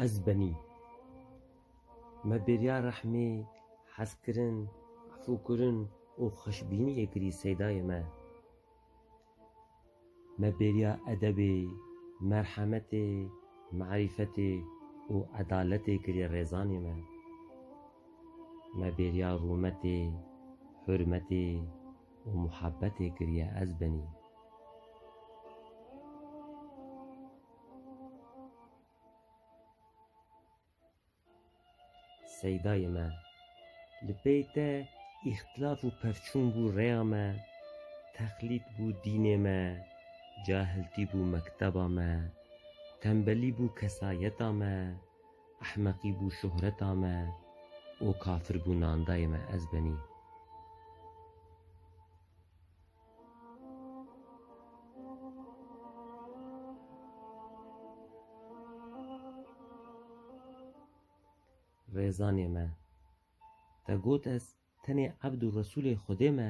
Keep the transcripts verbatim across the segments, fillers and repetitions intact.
Ez benî. Me bêriya rehmê, hezkirin, efûkirin û xweşbîniyê kirî seydayê me. Me bêriya edebê, merhemetê, marîfetê û edaletê kiriye rêzanê me. Me bêriya rûmetê, hurmetê û muhebbetê kiriye ez benî. Seydayê me, li pey te îxtilaf û pevçûn bû rêya me, texlît bû dînê me, cahiltî bû mekteba me, tembelî bû kesayeta me, ehmeqî bû şohreta me û kafir bû nandayê me ez benî. Rêzanê me, te got ez tenê ebd û resûlê Xwedê me,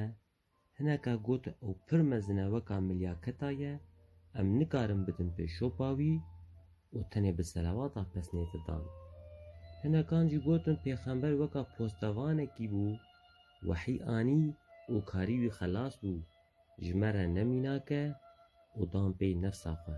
hineka got ew pir mezin e weka milyaketa ye, em nikarin bidin pêşopa wî û tenê bi selawata pesnê didan. Hinekan jî gotin pêxember weka postevanekî bû, wehî anî û karî wî xelas bû, ji me re ne mînak e û dan pey nefsa xwe.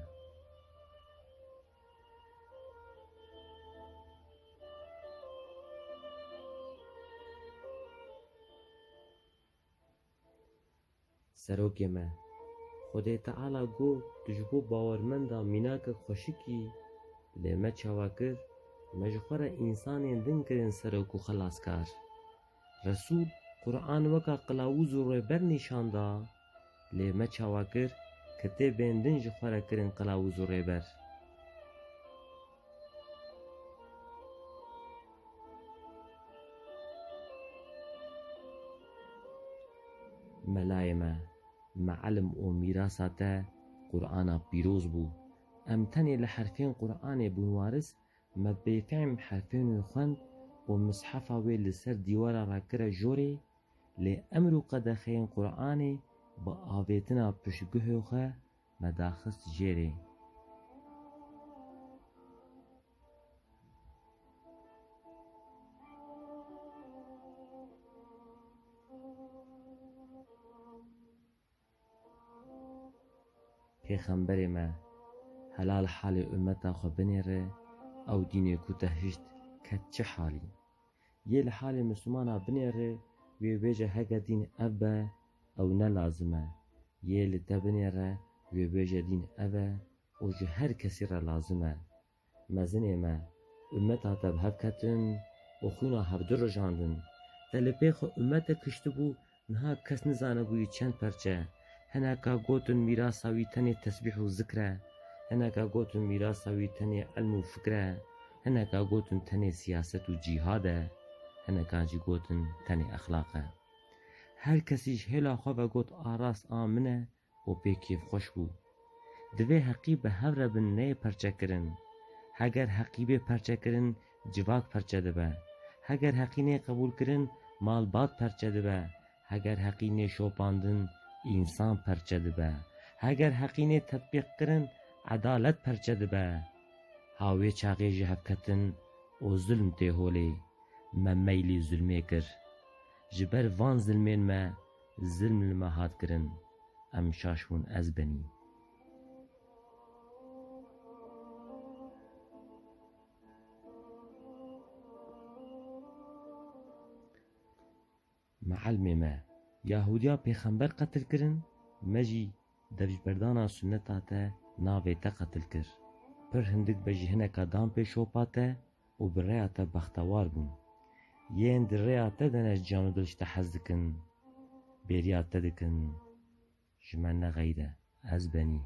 Serokê me, Xwedê Teala got tu ji bo bawermenda mînakek xweşik î, lê me çawa kir, me ji xwe re însanên din kirin serok û xelaskar. Resûl Quran weka qilawûz û rêber nîşan da, lê me çawa kir, kitêbên din ji xwe re kirin qilawûz û rêber. Melayê me, me ilim û mîrasa te Qur'ana pîroz bû. Em tenê li herfên Qur'anê bûn waris, me bêfehm herfên wê xwend û mishefa wê li ser dîwara re kire jorê, lê emr û qedexeyên Qur'anê bi avêtina piştguhê xwe me daxist jêrê. Pêxemberê me, helal halê ummeta xwe binêre, ew dînê ku te hişt ket çi halî. Yê li halê Mislimana binêre, wê bêje heke dîn ev be, ew ne lazim e. Yê li te binêre, wê bêje dîn ev e û ji her kesî re lazim e. Mezinê me, ummeta te bi hev ketin û xwîna hevdu rijandin. Te li pê xwe ummetek kiştibû, niha kes nizanibûyî çend perçe. Hineka gotin mîrasa wî tenê tesbîh û zikr e. Hineka gotin mîrasa wî tenê ilm û fikr e. Hineka gotin tenê siyaset û cîhad e. Hineka jî gotin tenê exlaq e. Her kesî ji hêla xwe ve got a rast a min e û pê kêfxweş bû. Divê heqî bi hev re bin neyê perçekirin. Heger heqî bê perçekirin, civak perçe dibe. Heger heqî nê qebûlkirin, malbat perçe dibe. Heger heqî nê şopandin, însan perçe dibe. Heger heqî nê tetbîqkirin, edalet perçe dibe. Ha wê çaxê ji hevketin û zulm tê holê. Me meylî zulmê kir. Ji ber van zilmên me, zilm li me hat kirin. Em şaş bûn ez benî. Me ilmê me, Yahudiya pêxember qetil kirin, me jî devjberdana sunneta te navê te qetil kir. Pir hindik be ji hineka dan pêşopa te û bi rêya te bextewar bûn. Yên di rêya te de ne ji can û dil ji te hez dikin, bêriya te dikin, ji me nexeyde, ez benî.